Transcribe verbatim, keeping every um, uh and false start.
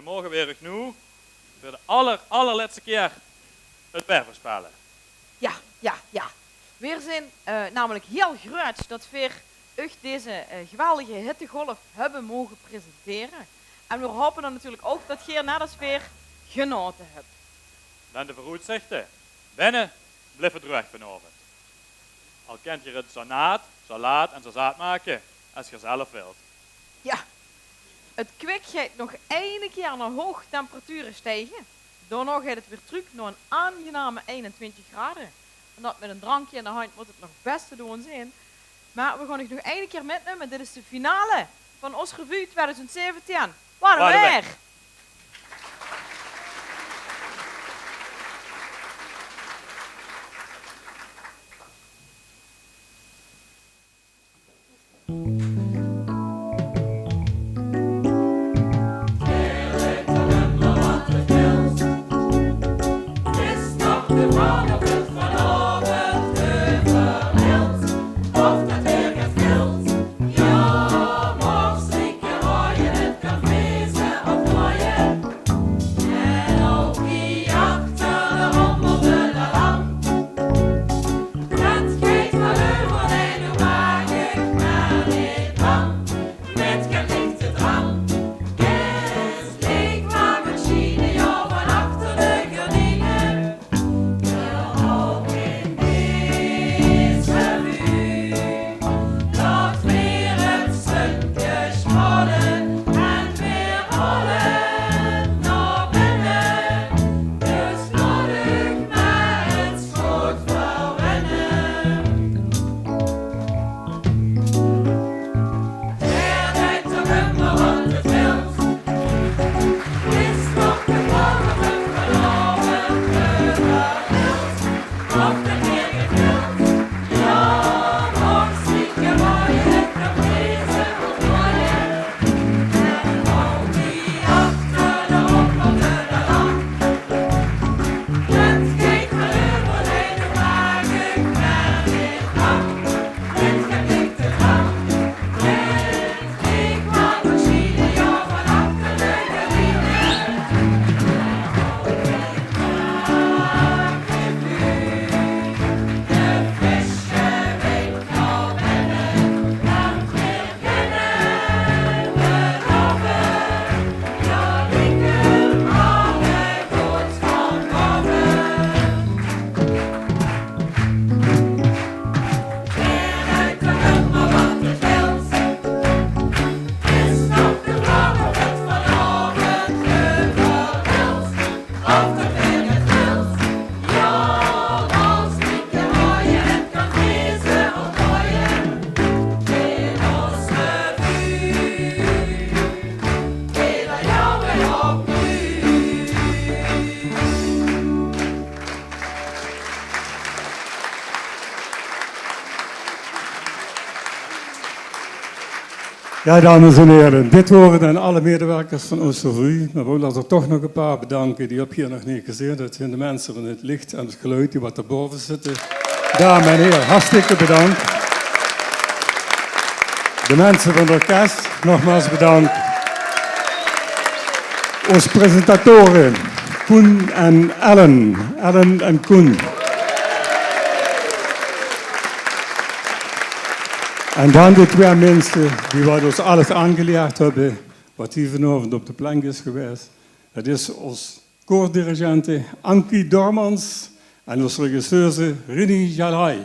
Moge veer uuch noe veur de aller-, allerlètste kier 't weer veurspelle? Jao, jao, jao. Veer zien, eh, namelik hiel gruuets tot veer uuch deze, eh, geweldige hittegolf höbbe moge presentere. En veer hope dan natuurlik ouch tot geer net es veer genaote höb. Dan de veuroetzichte. Binne blief 't dreug vanaovend. Al kint geer 't zoe naat, zoe laat en zoe zaat make es geer zelf wilt. Jao, 't kwik geit nog eine kier nao hoog temperature stijge. Daonao geit 't weer trök nao 'n aangename einentwintjig grade. En dat mit e drankje in de handj mót 't nog bès te doon zien. Mer veer gaon uuch nog eine kier mitnumme. Dit is de finale van ós revue twieëdoezend zeventien. Waat 'n weer! Jao, dames en hiere, dit wore dan alle medewerkers van ós revue. Mer veer wille d'r toch nog e paar bedanke die höb geer nog neet gezeen. Dat zeen de minse van 't licht en 't geluid die wat dao bove zitte. Dame en hiere, hartstikke bedank. De minse van 't orkes, nogmaals bedank. Ós presentatore, Koen en Ellen. Ellen en Koen. En dan de twee minse die wat ós alles aangeleerd höbbe, wat hie vanaovend op de plank is gewaes. Dat is ós koordirigente Ankie Dormans en ós regisseuse Rini Jalai.